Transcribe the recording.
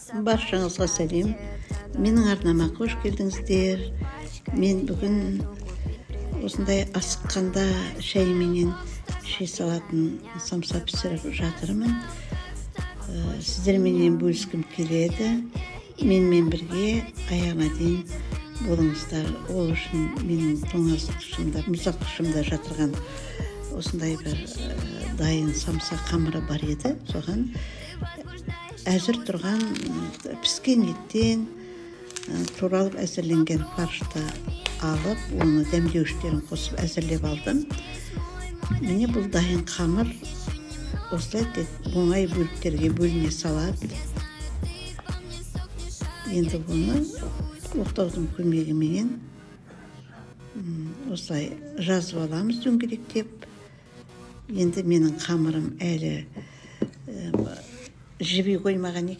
Баршаңызға сәлем! Менің арнама қош келдіңіздер! Мен бүгін осындай асыққанда шайменен іше салатын самса пісіріп жатырмын. Сіздерменен бөліскім келеді. Менімен бірге аяғына дейін болыңыздар. Ол үшін менің тоңазытқышымда, мұздатқышымда жатырған осындай бір дайын самса қамыры бар еді. Соған әзір тұрған піскен еттен туралып әзірленген фаршты алып, оны дәмдеуіштерін қосып әзірлеп алдым. Міне, бұл дайын қамыр осылай тек оңай бөліктерге бөліне салады. Енді бұны оқтаудың көмегіменен осылай жазып аламыз дөңгелектеп. Енді менің қамырым әлі жіби қоймаған екен.